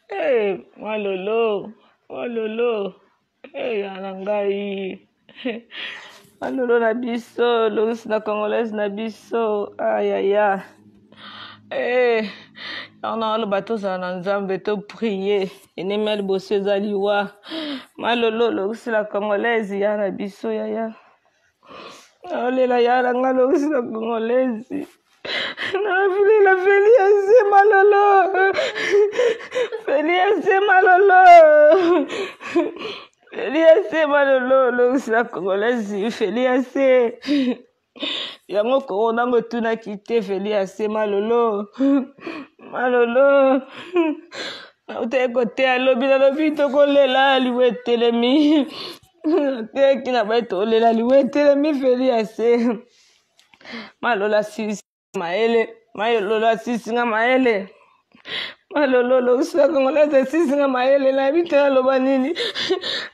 Hey, malolo malolo hey, ya na ngai malolo na biso loris na congolaise na biso ayaya hey, yango na aloba tozala na nzambe toprie enemi ya liboso eza liwa malolo loris la congolaise ya na biso yaya naolela ya na ngai loris la congolaise navilela feliase malolo feliase malolo feliase malolo longisa congolaise feliase yango korona ngo etunaki te feliase malolo malolo nautaki koteya lobi nalobi tokolela liwa etelemi nateyaki na bai tolela liwa etelemi feliase malola sisi mayele malolo asisi nga mayele malolo lobisa congolaise esisi nga mayele nayebi te naloba nini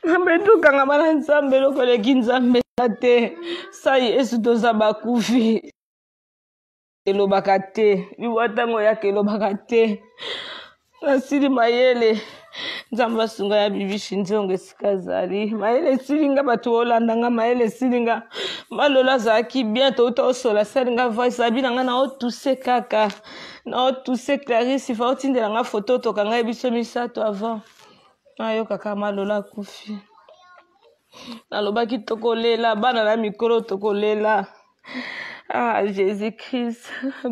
nzambe tokangama na nzambe eloko eleki nzambe te sa yesu toza bakufi elobaka te liwa ntango oyaka elobaka te nasili mayele nzambe asunga ya bibishi nzongo esika azali mayele esili nga bato olanda nga mayele esili nga malolo azalaki bien touta osola asali nga voice abi na nga naotuse kaka naotuse clarisse fa otindela nga foto tokanga ye biso misato avant nayokaka malolo akufi nalobaki tokolela bana na mikolo tokolela ah jésus christ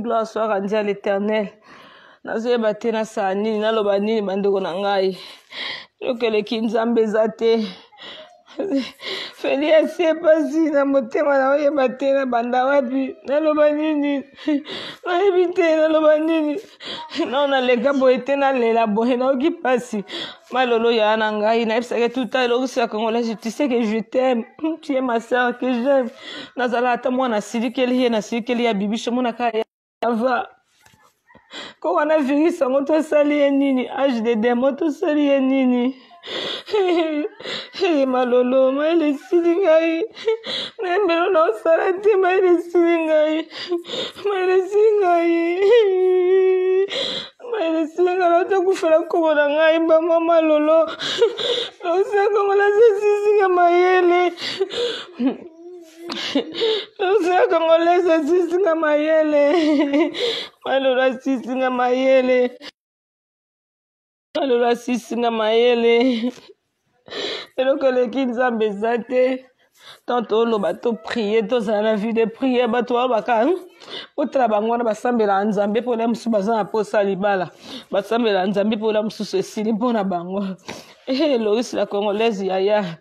gloire soit rendue à l'éternel nazoyeba te nasala nini naloba nini bandeko na ngai eloko eleki nzambe eza te feli asie mpasi na motema na oyeba te na banda wapi naloba nini nayebi te naloba nini nao naleka boye te nalela boye nayoki mpasi malolo ya na ngai nayebisaki tout à l'heure ya congolais tu sais que je t'aime tu es ma sœur que j'aime nazala ata mwana asilikeli ye nasilikeli ya bibiso monaka ava ko wana virus yango tosali ye nini age de demo tosali ye nini malolo mayele esili ngai nayembelo na osala te mayele esili ngai mayele esili ngai mayele esili ngai naotokufela nkobo na ngai bama malolo losengongo nasesisinga mayele losenga congolaise asisinga mayele malolo asisinga mayele malolo asisinga mayele eloko eleki nzambe eza te tant toloba toprie tozala na vie de prière bato oyo baka botala bango wana basambelaka nzambe mpo na mosusu baza na mposa libala basambelaka nzambe mpo na mosusu esili mpo na bango eh, lois la congolaise yaya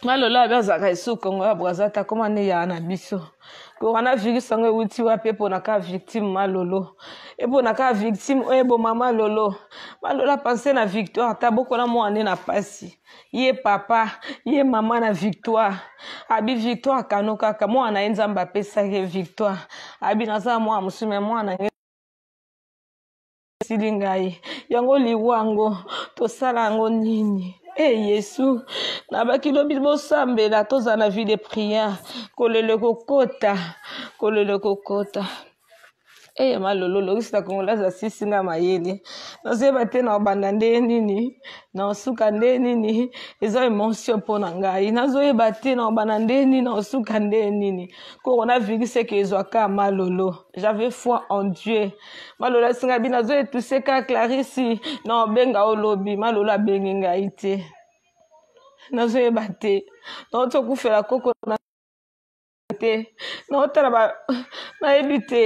malolo abe azalaka esu kongo ya braza te akoma nde yaa na biso corona virus yango ewuti wapi epona kaka victime malolo epona kaka victime oyo eboma malolo malolo apense na victoire ta bokola mwana nde na pasi ye papa ye mama na victoire abi victoire kano kaka mwana na ye nzambe apesaki ye victoire abi naza mwana mosusu me mwana nge esili ngai yango liwa yango tosala yango nini e hey, yesu nabaki lobi bosambela tozala na vie de prière kolelo kokota kolelo kokota eye malolo lorisi na congolaise asisi nga mayele nazoyeba te na obanda nde nini na osuka nde nini eza emotion mpo na ngai nazoyeba te na obanda nde nini na osuka nde nini coronavirus eke ezwaka malolo j'avais foi en dieu malolo asinga bino azo etuse ka clarisse na obenga olobi malolo abengi ngai te nazoyeba te nauti okufela koko na te naotala ba nayebi te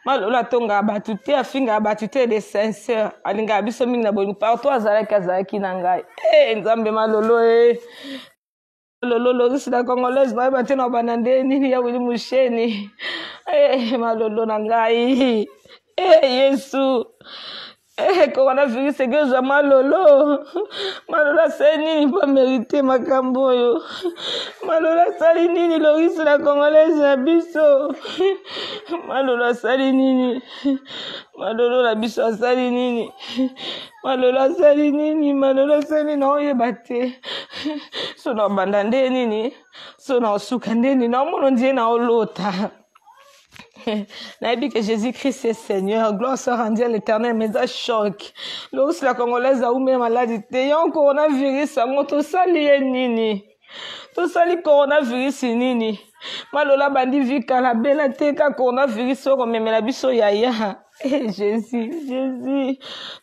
malolo atongaka bato te afingaka bato te de sincere alingaka biso mingi na bolingo partout azalaki azalaki na ngai e nzambe malolo e lolo lorisi na congolaise nayeba te na banda nde nini ya wili musheni eh, malolo na ngai eh, yesu Eh, coronavirus ekezwa malolo. Malolo asali nini mpo amerite makambo oyo? Malolo asali nini Loris la congolaise na biso? Malolo asali nini? Malolo na biso asali nini? Malolo asali nini? Malolo asali nini? Naoyeba te. So na banda nde nini? So na osuka nde nini? Naomona ndie naolota. Nayebi que Jésus-Christ est Seigneur. Gloire soit rendue à l'Éternel, mais eza choc. Loris la congolaise aumela maladi te. Yo coronavirus yango tosali ye nini? Tosali coronavirus nini? Malola bandi vi kala bela te ka coronavirus oyo komemela biso yaya. Eh, Jésus, Jésus.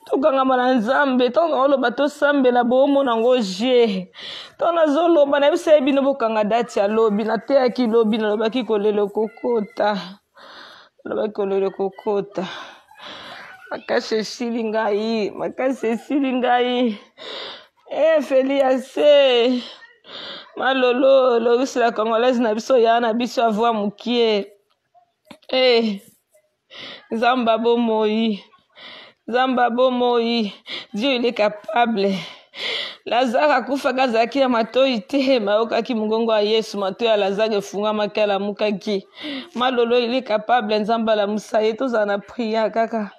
Tokangama na Nzambe, ntango naoloba tosambela boomona yango je. Ntango nazoloba nayebisa ye bino bokanga dati ya lobi, nateyaki lobi, nalobaki kolela ekokota. Nalobaki kolela ekokota. Makasi esili ngai, makasi esili ngai. Eh, Feli ya se. Malolo, Loris la Congolaise na biso ya na biso avua mokie. Eh. Nzambe ya bomoi, Nzambe ya bomoi, Dieu il est capable. Lazare akufaki azalaki na matoi te, mayokaki mongongo ya Yesu, matoi ya Lazare efungamaki, alamukaki. Malolo il est capable, Nzambe alamusa ye. Tozala na prière kaka,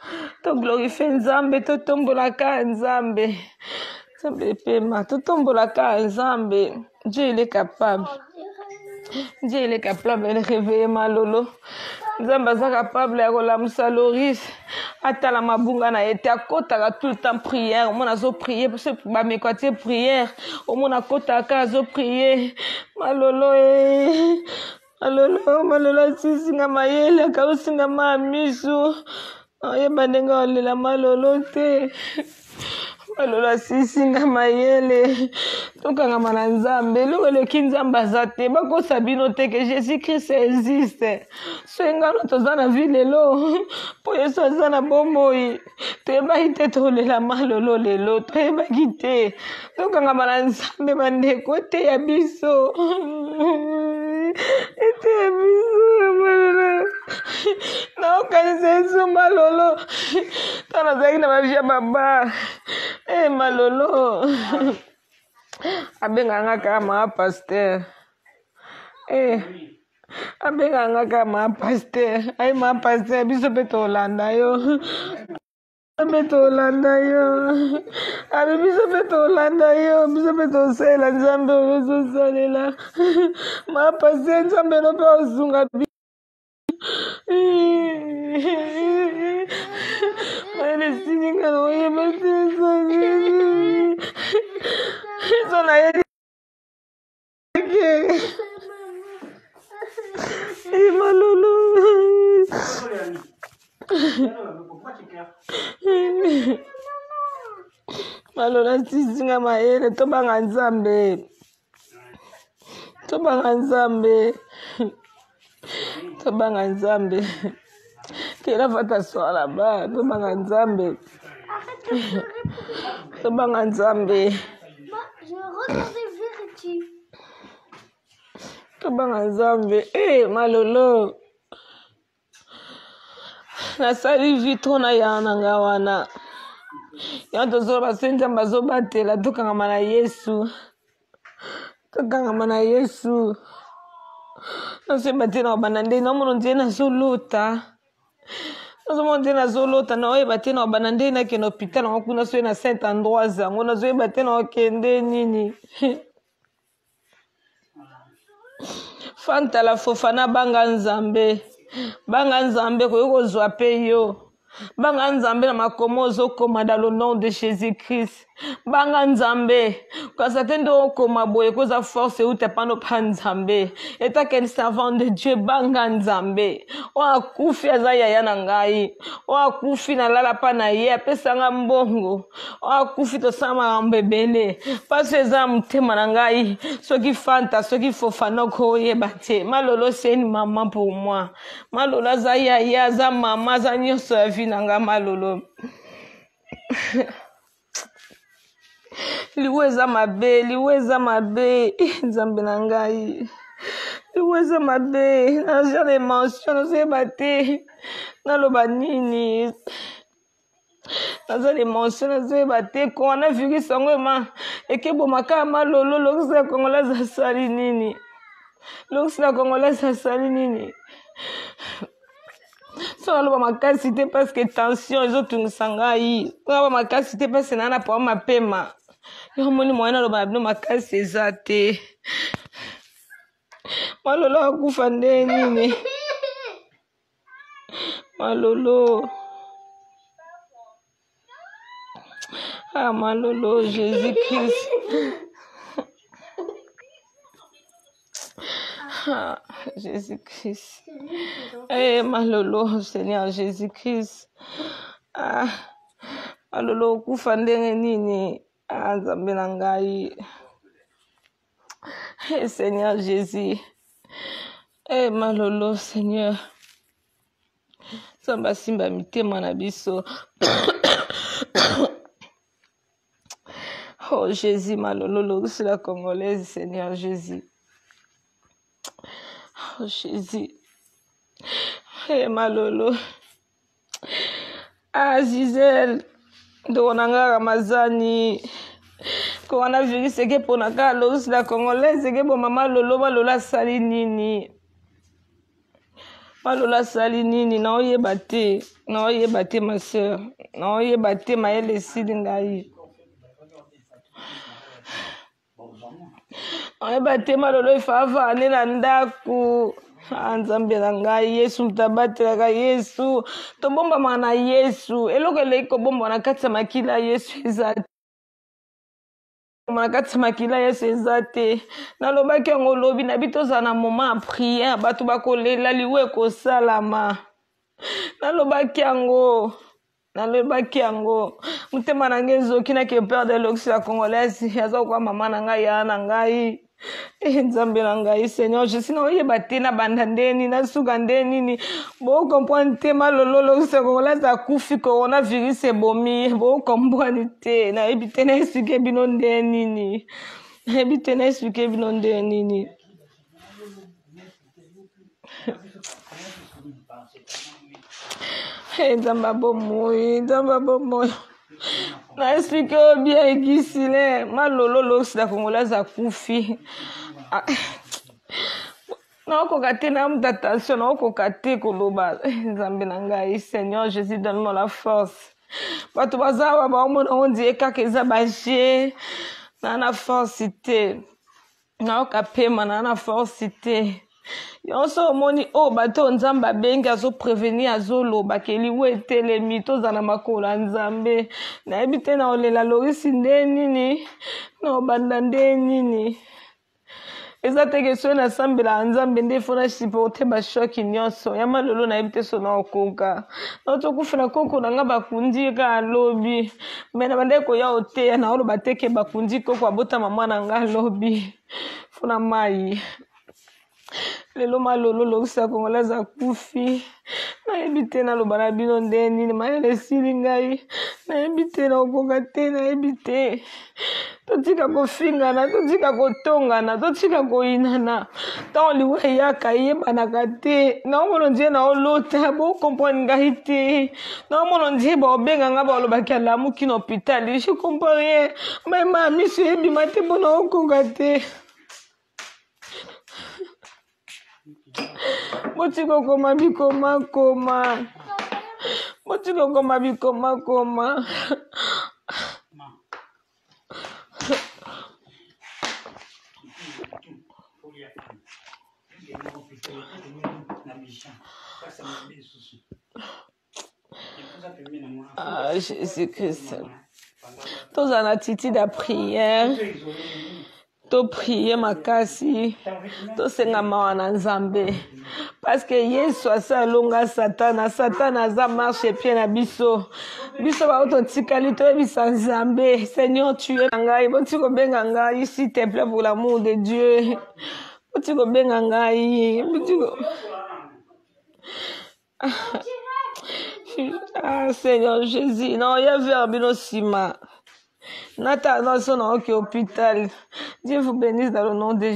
toglorifie Nzambe, totombolaka Nzambe. Nzambe epema, totombolaka Nzambe. Dieu il est capable. Dieu il est capable de réveiller Malolo. Nzambe aza capable ya kolamusa Loris atala mabunga na ye te akotaka tout le temps prière omona azoprie parce bameko atie prière omona akotaka azoprie Malolo e Malolo Malolo asisi nga mayele akausi nga maa misu Oyeba ndenge olela malolo te. Malolo asisi nga mayele. Tokangama na Nzambe. Eloko eleki Nzambe aza te. Bakosa bino te ke Jésus Christ existe. Soki nga no toza na vie lelo mpo Yesu aza na bomoi. Toyebaki te tolela malolo lelo. Toyebaki te. Tokangama na Nzambe bandeko eteya biso. Eteya biso malolo. Naokanisa Yesu malolo. Ntango nazalaki na bavia baba. Eh malolo. Abengaka nga kaka mama pasteur. Eh. Abengaka nga kaka mama pasteur. Aye mama pasteur biso mpe tolanda yo. Mpe tolanda yo abi biso mpe tolanda yo biso mpe tosalela nzambe oyo ozosalela mapasi ya nzambe no mpe osunga mayele esili nga na oyeba te so nayebi Malolo. Malolo asisi nga mayele tobanga Nzambe. Tobanga Nzambe. Tobanga Nzambe. Kela va t'asseoir là-bas. Tobanga Nzambe. Tobanga Nzambe. Tobanga Nzambe. Eh, malolo. Nasali vie trop na ya na nga wana. Yango tozoloba soki Nzambe azobatela tokangama na Yesu. Tokangama na Yesu. Nazoyeba te na kobanda nde naomona nde nazolota. Nazomona nde nazolota naoyeba te na kobanda nde nakende hôpital yango kuna soki na Saint Ambroise yango nazoyeba te na okende nini. Fanta la Fofana banga Nzambe. Banga Nzambe koki kozwa pe yo. Banga Nzambe na makomo ozokoma dans le nom de Jésus-Christ. Banga Nzambe. Kasi te nde okoma boye koza force euta pano pa Nzambe. Etake servant de Dieu banga Nzambe. Oyo akufi aza yaya na ngai. Oyo akufi nalala pa na ye apesa nga mbongo. Oyo akufi tosala makambo ebele. Pasi eza na motema na ngai. Soki Fanta, soki Fofana okoyeba te. Malolo c'est une maman pour moi. Malolo aza yaya, aza mama, aza nyonso ya vie na ngai Malolo. Liwa eza mabe, liwa eza mabe, Nzambe na ngai. Liwa eza mabe, naza na émotion, nazoyeba te naloba nini. Naza na emotion, nazoyeba te coronavirus yango ema ekeboma kaka malolo. Lokisi la congolaise asali nini? Lokisi la congolaise asali nini? So naloba makasi te parce que tension ezotungisa ngai. Naloba makasi te parce naa na pao mapema. Yo moni moyen naloba na bino makasi eza te. Malolo akufa nde nini? Malolo. Ah, Malolo, Jésus-Christ. Ah, Jésus-Christ. Eh, Malolo, Seigneur Jésus-Christ. Ah, Malolo, okufa ndenge nini? Ah, Nzambe na ngai. Eh, Seigneur Jésus. Eh, Malolo, Seigneur. Nzambe asimba mitema na biso. Oh Jésus, Malolo, lorisi la congolaise, Seigneur Jésus. Oh Jésus. Eh, Malolo. Ah, Gisèle, ndeko na ngai Ramazani. Coronavirus eke pona kaka lorisi la congolaise eke boma Malolo, Malolo asali nini? Malolo asali nini? Naoyeba te, naoyeba te ma sœur, naoyeba te, mayele esili ngai. Naoyeba te, Malolo efava ane na ndako. Ah, Nzambe na ngai, Yesu moto abatelaka, Yesu tobombamaka na Yesu. Eloko eleki kobombama na kati ya makila ya Yesu eza te. Na kati ya makila Yesu eza te. Nalobaki yango lobi na bi tozala na moment ya prière, bato bakolela liwa ekosalama. Nalobaki yango, nalobaki yango, motema na ngai ezoki na ke père de l'ox ya congolaise aza kokoa mama na ngai, ya na ngai. Eh, Nzambe na ngai, Seigneur Jésus, naoyeba te nabanda nde nini, nasuka nde nini. Bocomprendre te, Malolo l'ox ya congolaise akufi, coronavirus ebomi ye. Bocomprendre te, nayebi te na explike bino nde nini, nayebi te na explike bino nde nini. Hey, Nzambe abomoi, Nzambe abomoi. Na explike oyo bien egisile Malolo losi la congolaise akufi. Ah, naokoka te, na moto attention, naokoka te koloba. Nzambe na ngai, Seigneur Jésus, donne moi la force. Bato baza awa baomona ngo ndie kaka eza baje na force te, nayoka pema na force te. Nyonso omoni oyo bato oyo Nzambe abengi, azoprevenir, azoloba ke liwa etelemi, toza na makolo ya Nzambe. Nayebi te na olela lorisi nde nini, na obanda nde nini. Eza te ke soki nasambelaka Nzambe nde fo na supporte bashoki nyonso ya Malolo. Nayebi te so na okoka naotokufela koko na nga, bakundi ye kaka lobi. Me na bandaki koya oteya, naoloba te ke bakundi koko abotama mwana nga lobi fo na mai. Lelo Malolo lokisa congolaise akufi. Nayebi te naloba na bino nde nini, mayele esili ngai. Nayebi te, nakokoka te, nayebi te. Totika kofingana, totika kotongana, totika koyinana. Ntango liwa eyaka eyebanaka te. Naomona ndie naolota, bocomprendre ngai te. Naomona ndie baobenga ngai, balobaki alamuki na hôpital. Je comprends rien, mayema miso eyebima te mpo naokoka te. Botika kokoma bikomakoma, botika kokoma bikomakoma. Ah, Jésus-Christ. Tozala na attitude ya prière, toprie makasi, tosenga mawa na Nzambe, parce que Yesu asa alonga Satana. Satana aza marche pie na biso. Biso bao totikali toyebisa Nzambe: Seigneur, tu es na ngai. Boti kobenga ngai, s'il te plaît, pour l'amour de Dieu. Boti kobenga ngai, boti ko... Ah, Seigneur Jésus, non, ya vers bino nsima. Nata nyonso naoki hôpital. Dieu vous bénisse dans le nom de